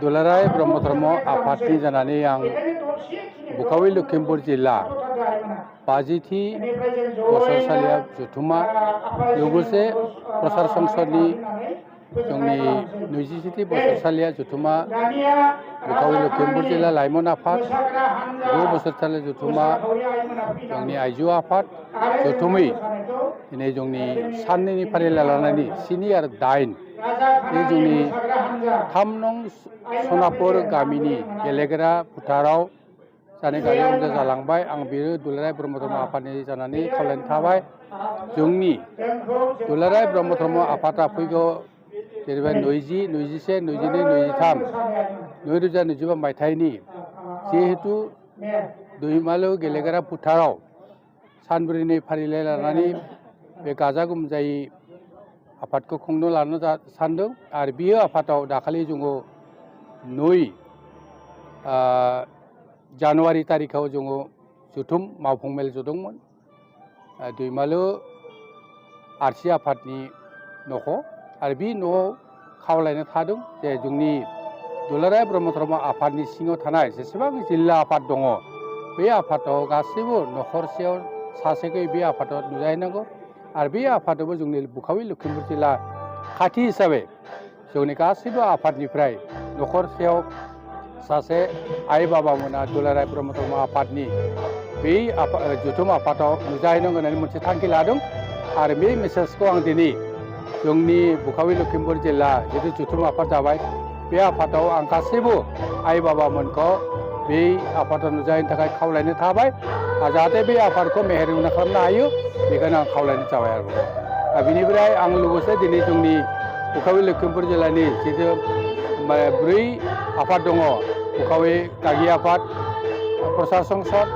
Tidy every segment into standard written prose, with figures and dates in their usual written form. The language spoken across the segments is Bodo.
दुलाराय ब्रह्म धर्म आफादनि जानानै आं बुकावि लखिमपुर जिल्ला 50थि बोसोरसालिया जथुमा लोगोसे प्रसार संसदनि जोंनि 27थि बोसोरसालिया जथुमा बुकावि लखिमपुर जिल्ला लाइमोन आफाद 9 बोसोरसालिया जथुमा जोंनि आइजो आफाद जथुमै दिनै जोंनि साननैनि फारिलाइ लानानै 7 आरो 8 बे जोंनि 3 नं सनापुर गामिनि गेलेग्रा फोथाराव जानाय गाजा गोमजा जालांबाय। आं बेयो दुलाराय ब्रह्म धर्म आफादनि जानानै खावलायनाय थाबाय। जोंनि दुलाराय ब्रह्म धर्म आफादा फैगौ जेनेबा 20, 21, 22, 23, 2025 मायथाइनि जिहेतु दैमालु गेलेग्रा फोथाराव सानब्रैनि फारिलाइ लानानै बे गाजा गोमजायै आफादखौ खुंनो लानो सानदों आरो बियो आफादाव दाखालि जोङो 9 जानुवारि तारिखाव जोङो जथुम मावफुं मेल जदोंमोन दैमालु आरसि आफादनि न'खौ आरो बे न'आव खावलायनो थादों जे जोंनि दुलाराय ब्रह्म धर्म आफादनि सिङाव थानाय जेसेबां जिल्ला आफाद दङ बे आफादाव गासैबो न'खरसेयाव सासेखौ बे आफादाव नुजाहैनांगौ आरो बे आफादावबो जोंनि बुकावि लखिमपुर जिल्ला खाथि हिसाबै जोंनि गासैबो आफादनिफ्राय न'खरसेयाव सासे आइ बाबामोना दुलाराय ब्रह्म धर्म आफादनि बे जथुम आफादाव नुजाहैनांगौ होननानै मोनसे थांखि लादों आरो बे मेसेजखौ आं दिनै जोंनि बुकावि लखिमपुर जिल्ला जितु जथुम आफाद जाबाय बे आफादाव आं गासैबो आइ बाबामोनखौ बे आफादाव नुजाहैनो थाखाय खावलायनो थाबाय आरो जाहाथे बे आफादखौ मेहेरगोनां खालामनो हायो बेखौनो आं खावलायनो जाबाय आरो बेनिफ्राय आं लोगोसे दिनै जोंनि बुकावि लखिमपुर जिल्लानि जितु 4 आफाद दङ बुकावि गागि आफाद प्रसार संसद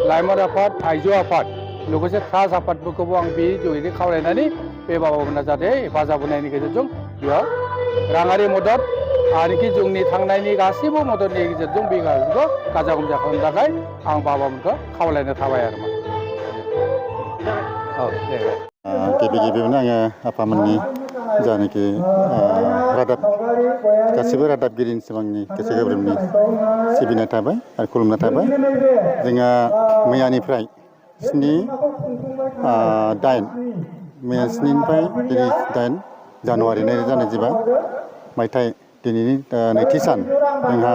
लाइमोन आफाद आइजो आफाद लोगोसे ट्रास्ट आफादफोरखौबो आं बे जयैनो खावलायनानै बे बाबामोना जाहाथे हेफाजाब होनायनि गेजेरजों बेयाव राङारि मदद आरोखि जोंनि थांनायनि गासैबो मददनि गेजेरजों बे गासैखौ गाजा गोमजा खालामनो थाखाय आं बाबामोनखौ खावलायनो थाबाय आरो गिबियावनो आङो आफामोननि जानाखि रादाब गासिबो रादाबगिरिनि सिमांनि गोसो गोरबोनि सिबिनाय थाबाय आरो खुलुमनाय थाबाय। जोंहा मैयानिफ्राय 7, 8 मैया 7निफ्राय दिनै 8 जानुवारि 2025 मायथाइ दिनैनि नैथि सान जोंहा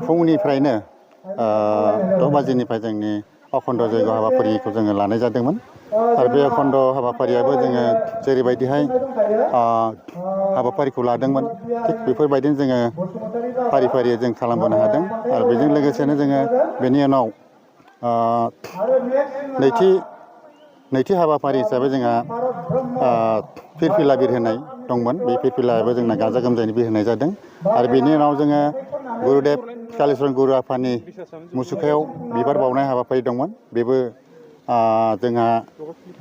फुंनिफ्रायनो 6 बाजिनिफ्राय जोंनि अखण्ड जयग हाबाफारिखौ जोङो लानाय जादोंमोन आरो बे अखण्ड हाबाफारियाबो जोङो जेरैबायदिहाय हाबाफारिखौ लादोंमोन थिग बेफोरबायदिनो जोङो फारि फारियै जों खालामबोनो हादों आरो बेजों लोगोसेनो जोङो बेनि उनाव नैथि हाबाफारि हिसाबै जोंहा फिरफिला बिरहोनाय दंमोन। बे फिरफिलायाबो जोंना गाजा गोमजायै बिरहोनाय जादों आरो बेनि उनाव जोङो गुरुदेब कालिचरन गुरु आफानि मुसुखायाव बिबार बावनाय हाबाफारि दंमोन। बेबो जोंहा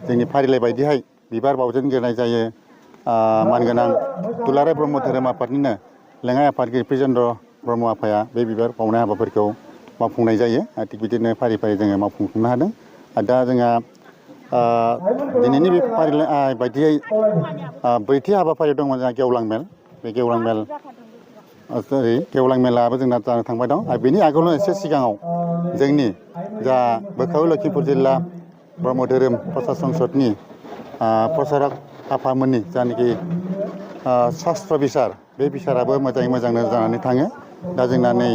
जोंनि फारिलाइ बायदिहाय बिबार बावजेनग्रोनाय जायो। मानगोनां दुलाराय ब्रह्म धोरोम आफादनिनो लेङाइ आफादगिरि ब्रिजेन्द्र ब्रह्म आफाया बे बिबार बावनाय हाबाफारिखौ मावफुंनाय जायो आरो थिग बिदिनो फारि फारि जोङो मावफुंनो हादों आरो दा जोंहा दिनैनि बे फारिलाइ बायदियै 4थि हाबाफारि दंमोन जोंहा गेवलां मेल। बे गेवलां मेलाबो जोंना जानो थांबाय दं आरो बेनि आगोलावनो एसे सिगाङाव जोंनि जा बुकावि लखिमपुर जिल्ला ब्रह्म धोरोम प्रसार संसदनि प्रसारक आफामोननि जानाखि शास्त्र बिसार बे बिसाराबो मोजाङै मोजांनो जानानै थाङो। दा जोंना नै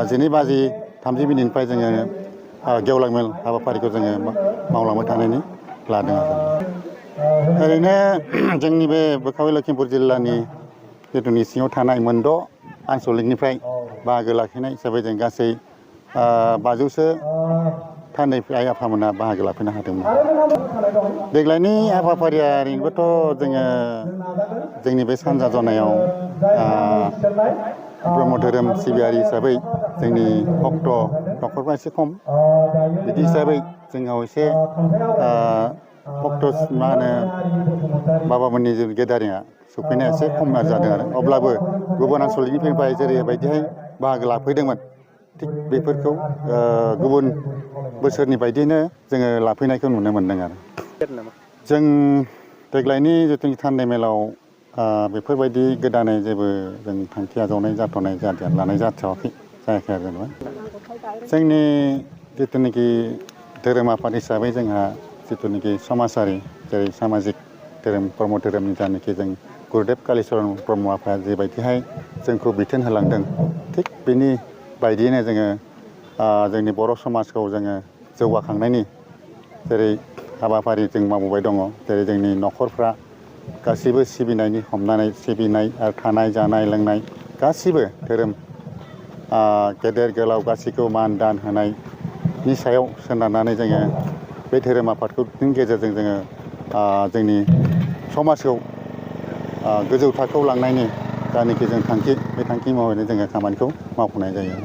12:30 जोङो गेवलां मेल हाबाफारिखौ जोङो मावलांबाय थानायनि लादों आरो ओरैनो जोंनि बे बुकावि लखिमपुर जिल्लानि जिथुनि सिङाव थानाय 6 आनसलिकनिफ्राय बाहागो लाखिनाय हिसाबै जों गासै 500सो थान्दैफ्राय आफामोना बाहागो लाफैनो हादोंमोन। देग्लायनि हाबाफारिया ओरैनोबोथ' जोङो जोंनि बे सानजा जनायाव ब्रह्म धोरोम सिबियारि हिसाबै जोंनि भक्त न'खरफ्रा एसे खम। बिदि हिसाबै जोंनाव एसे भक्त बाबामोननि गेदारिङा सफैनाया एसे खम जादों आरो अब्लाबो गुबुन आनसलिकनिफ्राय जेरैबायदिहाय बाहागो लाफैदोंमोन थिग बेफोरखौ गुबुन बोसोरनि बायदियैनो जोङो लाफैनायखौ नुनो मोन्दों आरो जों देग्लायनि जिथुनि थान्दै मेलाव बेफोरबायदि गोदानै जेबो जों थांखि आजावनाय जाथ'नाय लानाय जाथ'वाखै जायाखै आरो जेनेबा जोंनि जिथुनाखि धोरोम आफाद हिसाबै जोंहा जिथुनाखि समाजारि जेरै सामाजिक धोरोम ब्रह्म धोरोमनि जानाखि जों गुरुदेब कालिचरन ब्रह्म आफाया जेबायदिहाय जोंखौ बिथोन होलांदों थिग बेनि बायदियैनो जोङो जोंनि बर' समाजखौ जोङो जौगाखांनायनि जेरै हाबाफारि जों मावबोबाय दङ जेरै जोंनि न'खरफ्रा गासैबो सिबिनायनि हमनानै सिबिनाय आरो थानाय जानाय लोंनाय गासिबो धोरोम गेदेर गोलाव गासैखौ मान दान होनायनि सायाव सोनारनानै जोङो बे धोरोम आफादनि गेजेरजों जोङो जोंनि समाजखौ गोजौ थाखोआव लांनायनि जानाखि जों थांखि बे थांखि महरैनो जोङो खामानिखौ मावफुंनाय जायो।